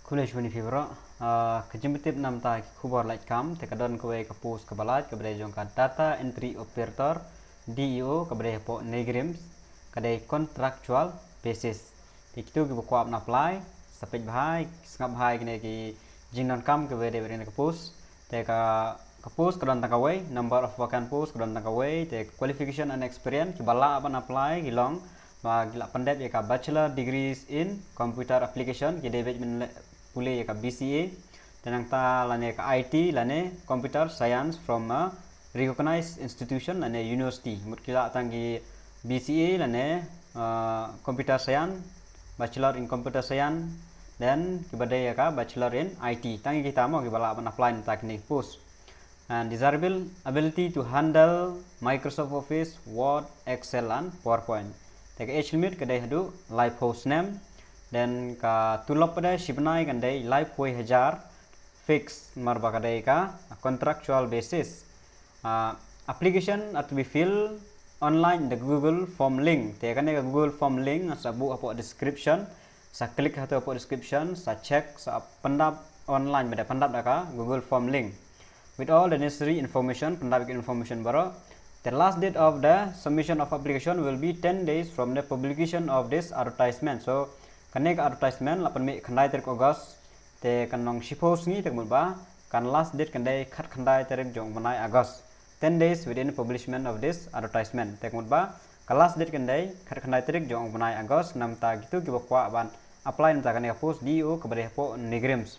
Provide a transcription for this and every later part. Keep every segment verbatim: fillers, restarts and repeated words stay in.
Khublei shibun ïa phi baroh. Ah, ka jingpyntip namar ki khubor lait kam, te ka don kawei ka post kaba lait, kaba dei jong ka data entry operator, D E O, kaba dei hapoh NEIGRIHMS, ka dei contractual basis. Te kito kiba kwah ban apply, sa peit bha, sngap bha ïa kine ki jingdonkam kiba dei bad kane ka post. Te ka, ka post ka don tang kawei, number of vacant post ka don tang kawei, te qualification and experience, kiba lah ban apply ki long ba ki la pyndep ïa ka bachelor degrees in computer application, ki dei beit ban pule ïa ka B C A, te nangta lane ka I T lane computer science from a recognized institution lane university. Mut ki lah tang ki B C A lane, uh, computer science, bachelor in computer science, then kiba dei ïa ka bachelor in I T. Tang ïa kita mo kiba lah ban apply na kine ki post. And desirable ability to handle Microsoft Office, Word, Excel and PowerPoint. Te ka age limit ka dei haduh laiphew snem. Then ka tulop pat de shi bnai kan dei laiphew hajar fix, namar ba ka dei ka contractual basis. Uh, application are to be filled online in the Google form link. Te kane ka Google form link sa buh hapoh description, sa click hato hapoh description, sa check, sa pyndap online, bad pyndap da ka Google form link with all the necessary information, pyndap ïa ki information baroh. The last date of the submission of application will be ten days from the publication of this advertisement. So kane ka advertisement la pynmih khyndai tarik August, te kan long shiphew sngi, te ka mut ba kan last date kan dei khatkhyndai tarik jong u bnai August. Ten days within publishment of this advertisement. Te ka mut ba ka last date kan dei khatkhyndai tarik jong u bnai August, namar kito kiba kwah ban apply namar kane ka post D E O kaba dei hapoh NEIGRIHMS.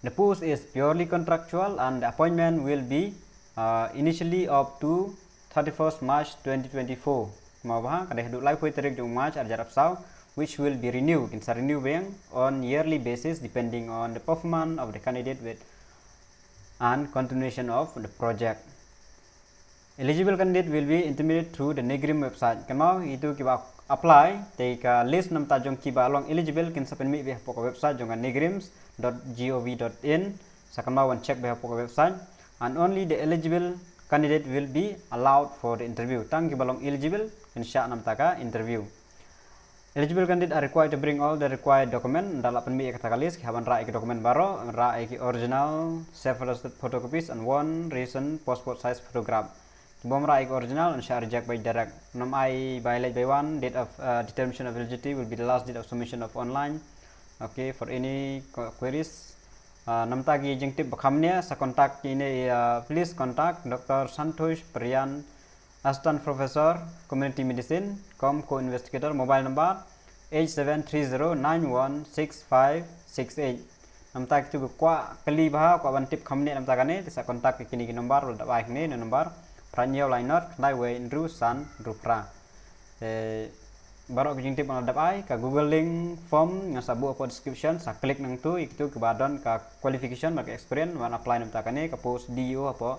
The post is purely contractual and the appointment will be, uh, initially up to thirty-first March twenty twenty-four. Mo ba ka dei haduh laiphew tarik jong March arhajar arphew saw, which will be renewed, kin sa renew biang on yearly basis depending on the performance of the candidate with and continuation of the project. Eligible candidate will be intimated through the NEIGRIHMS website. Kynmaw ito kiba apply, te ka list namar jong kiba long eligible kin sa pynmih beit hapoh ka website jong ka NEIGRIHMS dot gov dot in. Sa kynmaw wan check beit hapoh ka website. And only the eligible candidate will be allowed for the interview. Tang kiba long eligible kin shah namar ka interview. Eligible candidate are required to bring all the required document. Nda la pynmih ïa kata ka list, ki hap ban rah ïa ki document baroh, rah ïa ki original, self attested photocopies and one recent passport size photograph. Ki bym rah ïa ki original, yn shah reject by direct. Nym ai by late by one, date of, uh, determination of eligibility will be the last date of submission of online. Okay, for any qu-, queries. Uh, namar ki jingtip ba kham nia, sa contact ine, uh, please contact Doctor Santosh Priyan, Assistant Professor, Community Medicine, cum co-investigator, mobile number eight seven three zero nine one six five six eight. Namar kito ba kwah kylli bha, kwah ban tip kham nia namar kane, te sa contact ïa kine ki number, ba la dep ai hangne, number phra hynñiew lai nod, khyndai wei hynriew san hynriew phra. Te baroh ki jingtip ba la dep ai, ka Google link form nga sa buh hapoh description, sa click nangtu, ïa kito kiba don ka qualification bad ka experience ban apply namar kane ka post D E O hapoh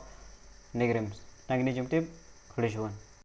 NEIGRIHMS. Tang kine jingtip, khublei shibun.